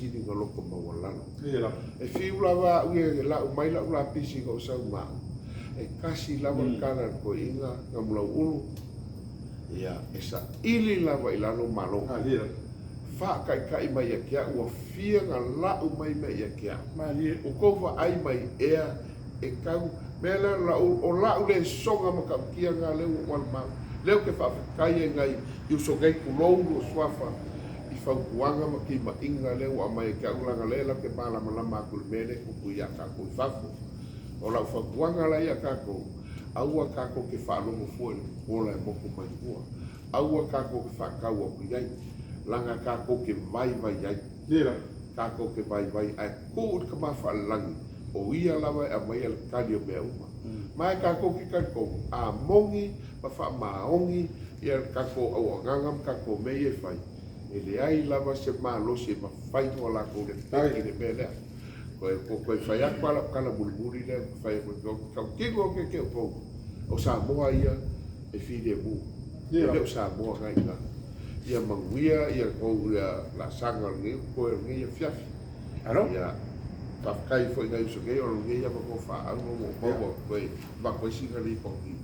sili ona loto maualalo. E fiu lava au ia e lau mai lau lapisi ina ou sau ma au, e tasi lava le tala a le toeaina Namulauulu, ia, e saili lava i lalo Malo. Faataitai mai ia te au, ua fia na lau mai mea ia te au. Ua tou vaai mai ea e tau mea lea lau, o lau lesona matautia lena lea ua ou alu ma au, lea ou te faafetai ai nai uso nei, tulou lou suafa, i fautuaga ma timaiga lea ua aumai ia te au, leaga o lea latou te malamalama atu i le mea lea e tupu ia tatou i fafo. O lau fautuaga la ia tatou, aua tatou te faalogo fua i le ola e motu mai tua. Aua tatou te faatau atu i ai, leaga tatou te vaivai ai. Tatou te vaivai ae tuu i le Tama Faalelagi, o Ia lava e aumaia le tali o mea uma. Ma e tatou te talitonu, a moni ma faamaoni ia le tatou auaunaga ma tatou mea ia e fai, e leai lava se malosi e mafai ona latou le peki i le mea lea. Toe, toe fai atu lava lau tala mulimuli lea ou te fai atu ai, ou te tautino atu ia te outou, o Samoa ia e filemu, e le o Samoa na i ina. Ia manuia ia tou laasaga o lenei, o totoe o lenei afiafi. Ia, faafetai foi i nai uso nei o lenei avanoa faaauro ua ou maua toe avatu ai sina lipoti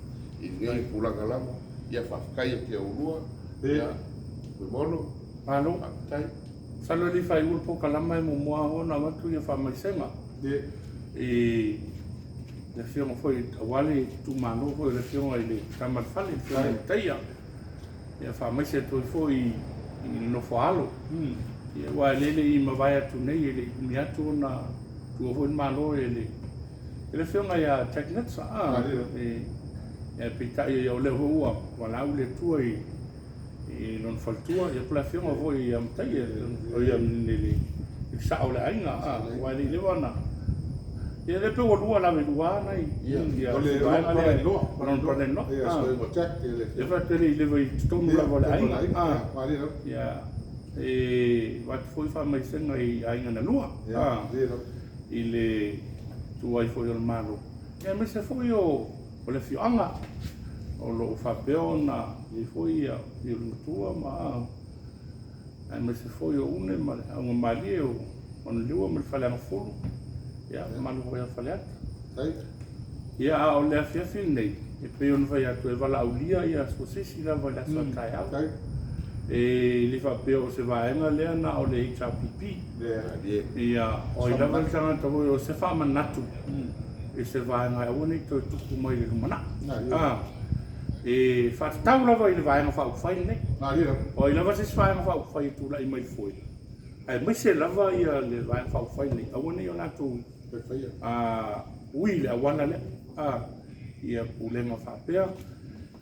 i lenei tulaga lava. Ia faafetai ia te oulua. Ia, Fuimaono. Malo. Faafetai. Masalo e le i faaiu le polokalama e muamua lava ona avatu ia faamaisega i le afioga foi aua le itumalo foi o le afioga i le Tama a le Fale, le afioga i le Taia. Ia faamaise atu ai foi i le nofo a alo. Ia aua e le i mavae atu nei, e le i umi atu ona tuua foi le Malo e le e le afioga ia Jack Netzer. Ah, e, e peitai o lea foi ua valaau le Atua i i lona faletua, ia po o le afioga foi ia Mataia, o ia i le sao o le aiga, aua e le i leva ona... Ia lea pei ua lua lava i lua nai ia O le vaega lea, o lona brother-in-law. Ia faapea e le i leva i totonu lava o le aiga. Ia, e avatu foi faamaisega i aiga na lua, i le tuai foi o le Malo, ia aemaise foi o le afioaga o lo o faapea ona i ai foi ia Ulumatua ma aemaise foi o Une ma le Augamalie o Manulua ma le Faleagafulu, ia mamalu foi ia Faleata. Ia a o le afiafi lenei, e pei ona fai atu e valaaulia ia Suasisi lava i le aso a taeao. E le faapea o se vaega lea na o le HRPP. Ia, o ai lava le tagata foi o se faamanatu i se vaega e aua ne i toe tupu mai i le lumanai. E faatatau lava i le Vaega Faaupufai lenei. O ai lava se isi Vaega Faaupufai e tulai mai i le foe, aemaise lava ia le Vaega Faaupufai lenei, aua ne i o latou ui i le auala lea, ia pulega faapea.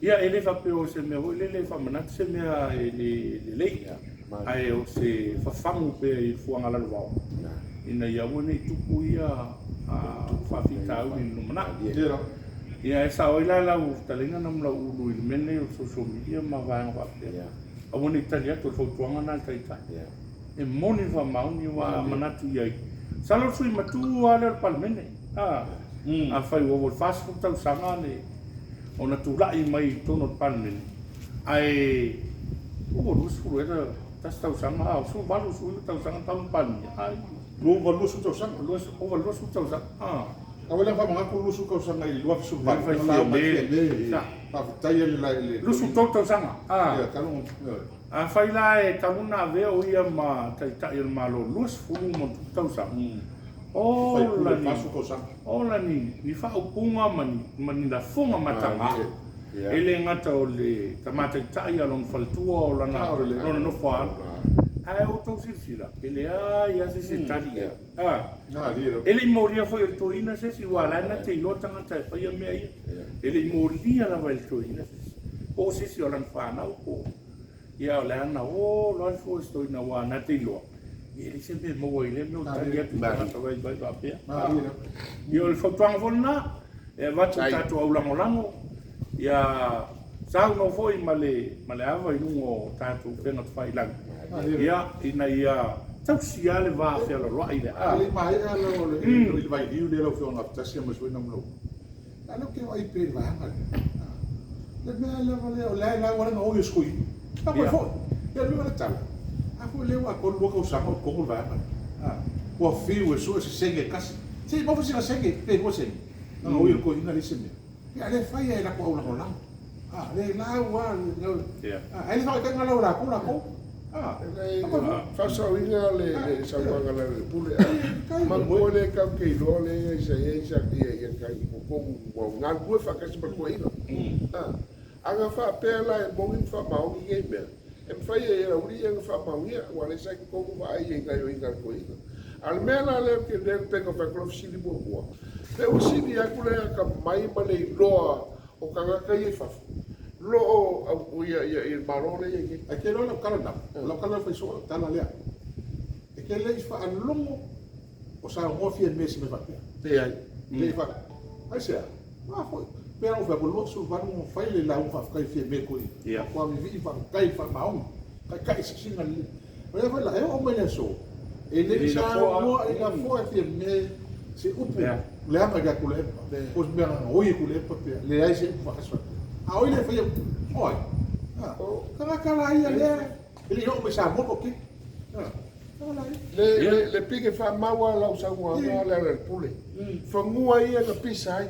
Ia e le faapea o se mea foi lele e faamanatu se mea e le lelei, ae o se fafagu pea i fuaga lalovaoa ina ia aua ne i tupu ia faafitauli i le lumanai. Ia e sao ai la lau fetalaiga Namulauulu i le mea lenei o le social media ma vaega faapea. Aua ne i tali atu, o le fautuaga lena a le Taitai. E moni ma faamaoni aua a manatu i ai, masalo o le sui matua lava lea o le Palemene. Afai ua ova i le 40 tausaga le ona tulai mai i totonu o le Palemene, ae ua 20 ea tasi tausaga, a o 18, 19 tausaga talu ona Palemia. Ai. Ua ova i le 20 tausaga. Ova i le 20 tausaga. Aua le faamanatu 20 tausaga i le 2018 na lauga ai Fiame. Faafetai i le 23 tausaga. Ia talu ona Afai la e talu ona avea o ia ma Taitai o le Malo 20 ma ona tupu tausaga, ola ni, ola ni, ni faaupuga ma ni, ma ni lafoga mataga, e le gata o le Tama Taitai a lona faletua o lana, lona nofo a alo, ae outou silasila, e leai lava se isi e tali i ai. E le i molia foi e le toeaina se isi, aua o la e na te iloa tagata e faia mea ia. E le i molia lava e le toeaina se isi, po o se isi o lana fanau po o... Ia o lea na o loa le fua o si toeaina aua na te iloa, e leai se mea e maua i lea mea o tali atu i tagata vaivai faapea. Ia o le fautuaga foi lena e avatu i tatou aulagolago, ia saunoa foi ma le ma le ava i luga o tatou upega tafailagi, ia ina ia tausi lava le va fealoaloai lea. A le i maea lau i le vailiu lea lau Afioga Gafatasi aemaise foi Namulauulu, a o lea ou te vaai pea i le vaega lea, le mea lava lea o lea e lau lava na oi e sui. Ia foi, ia le mea o le tala, a foi lea ua atoa le 2 tausaga o i totonu o le vaega lea. Ua fiu e sue se sene e tasi. Se i maua sina sene, pe lua sene. Leaga o ia le toeaina leai se mea. Ia a le faia e latou au lagolago. A, le lau a, a, ai le faataitaiga lau e latou latou. A, Faasaoina le saunoaga a Lealailepule. Manatua lea tatou te iloa lea sa i ai sa ia totonu ua galulue faatasi ma le toeaina. A na faapea la e moni ma faamaoni nei mea, e mafai e Laauli ia ona faamaonia, aua o lea sa i totonu vaai i gaoioiga a le toeaina. A o le mea la lea ou te lea pei ona fai atu lau fesili muamua, pe ua sili atu le atamai ma le iloa o tagata ia i fafo, lo o ia le Malo lea e i ai nei. Ae te iloa lau tala lena, o lau tala lea fai soo, o le tala lea, e te le i faalogo o saunoa Fiame i se mea faapea. Leai. Le i faalogo. Aisea? A foi, pei lava ona ou fai atu, 28 na fai le lauga faafetai i Fiame koe. Ia. Matua vivii faafetai faamaoni, taitai siksiga lelei. O lea foi la, e oo mai le aso, e le i saunoa i lafoa e Fiame se upu leaga ia Tuilaepa, po o se mea na oi e Tuilaepa pe leai se upu faatasi faapea. A o ai lea e faia upu? O ai? A, tagata la ia lea e le i oo mai i Samoa toatele. A, tagata la ia. Le, le pine faamau lava lau saunoaga Lealailepule. Fanua ia na pisa ai.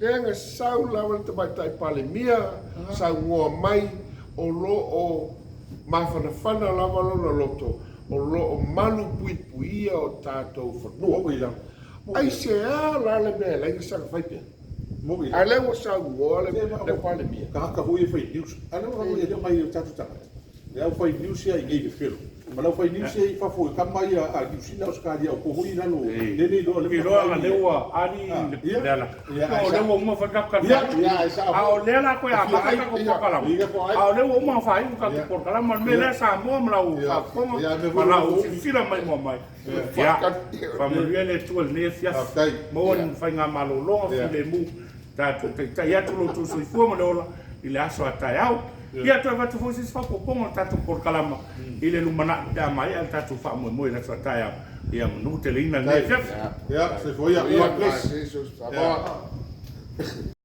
Lea na sau lava le Tamaitai Palemia saunoa mai o lo o mafanafana lava lona loto o lo o malu puipuia o tatou fanua. Aisea la le mea e ala ai ona saga fai pea? A o lea ua saunoa le Palemia. Tagata foi ia fai news. A lea ua e le o nai o tatou tagata. Le au fai news ia i nei fefelo. Ma le au fai news ia i fafo i tama ia a Niu Sila Ausetalia o koho i lalo le le iloa le Iloa a lea ua ali le ala. O lea ua uma foi le tatou tali. A o lea la toe amata ai tatou polokalama. A o lea ua uma ona faaiu tatou polokalama. O le mea lea Samoa ma lau faafofoga ma lau silasila maimoa mai. Ia, faamanuia le Atua i lenei afiafi. Maua ni faigamalologa filemu. Tatou taitai atu lo outou soifua ma le ola i le aso a taeao. Ia, toe avatu foi se isi faaopoopoga o le tatou polokalama i le lumanai pe a maea le tatou faamoemoe i le aso a taeao. Ia manu teleina lenei afiafi. Ia, soifua ia. God bless. Samoa.